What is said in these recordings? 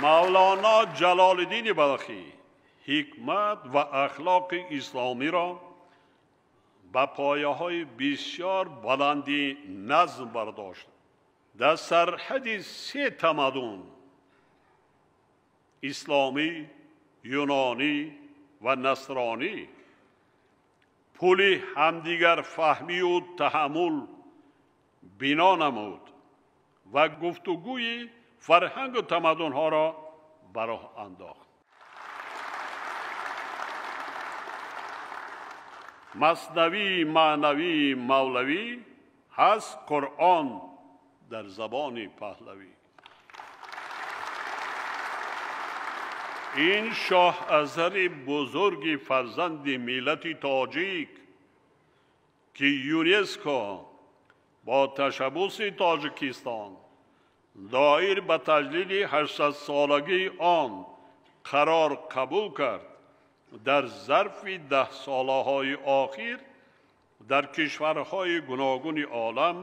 Мавлоно Ҷалолиддини Балхӣ ҳикмат ва ахлоқи исломиро ба пояҳои бисёр баланди назм бардошт. Дар сарҳади се тамаддун исломӣ, юнонӣ ва насронӣ пули ҳамдигарфаҳмию таҳаммул бино намуд ва гуфтугӯи фарҳангу тамаддунҳоро ба роҳ андохт. Маснавии маънавии мавлавӣ ҳаст Қуръон дар забони паҳлавӣ. Ин шоҳазари бузурги фарзанди миллати тоҷик, ки ЮНЕСКО бо ташаббуси Тоҷикистон доир ба таҷлили 800-солагии он қарор қабул кард, дар зарфи 10 солаҳои охир дар кишварҳои гуногуни олам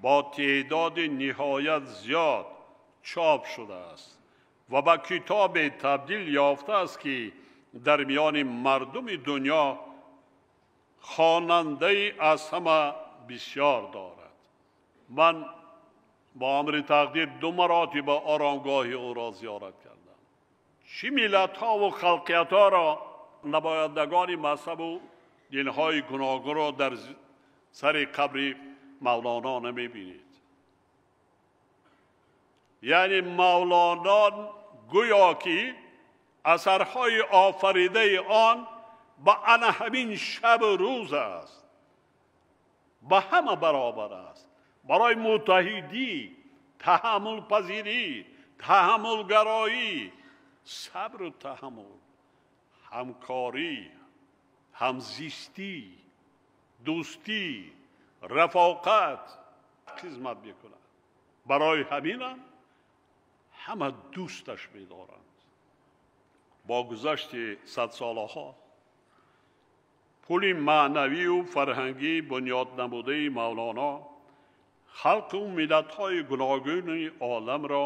бо теъдоди ниҳоят зиёд чоп шудааст ва ба китобе табдил ёфтааст, ки дар миёни мардуми дунё хонандаи аз ҳама бисёр дорад. Ман бо амри тақдир ду маротиба оромгоҳи ӯро зиёрат кардам. Чӣ миллатҳову халқиятҳоро, намояндагони мазҳабу динҳои гуногунро дар сари қабри Мавлоно намебинед. Яъне Мавлоно гӯё ки асарҳои офаридаи он ба ана ҳамин шабу рӯз аст, ба ҳама баробар аст. Барои муттаҳидӣ, таҳаммулпазирӣ, таҳаммулгароӣ, сабру таҳаммул, ҳамкорӣ, ҳамзистӣ, дӯстӣ, рафоқат хизмат мекунад. Барои ҳаминам ҳама дӯсташ медоранд. Бо гузашти садсолаҳо пули маънавию фарҳангӣ бунёд намудаи Мавлоно халқу миллатҳои гуногуни оламро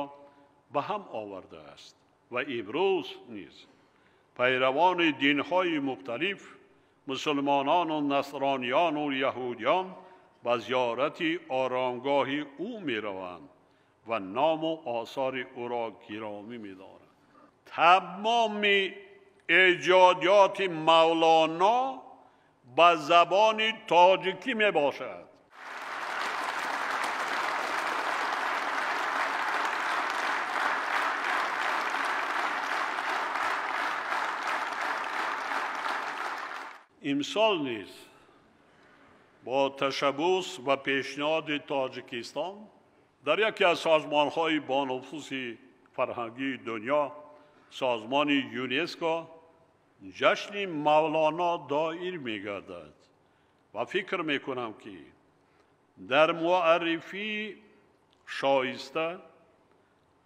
ба ҳам овардааст ва имрӯз низ пайравони динҳои мухталиф, мусулмонону насрониёну яҳудиён ба зиёрати оромгоҳи ӯ мераванд ва ному осори ӯро гиромӣ медоранд. Тамоми эҷодиёти Мавлоно ба забони тоҷикӣ мебошад. Имсол низ бо ташаббус ва пешниҳоди Тоҷикистон дар яке аз созмонҳои бонуфузи фарҳангии дунё, созмони ЮНЕСКО, ҷашни Мавлоно доир мегардад ва фикр мекунам, ки дар муаррифии шоиста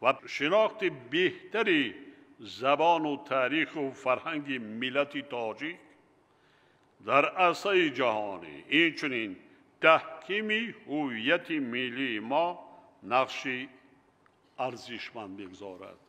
ва шинохти беҳтари забону таъриху фарҳанги миллати тоҷик дар арсаи ҷаҳонӣ, инчунин таҳкими ҳуввияти миллии мо нақши арзишманд мегузорад.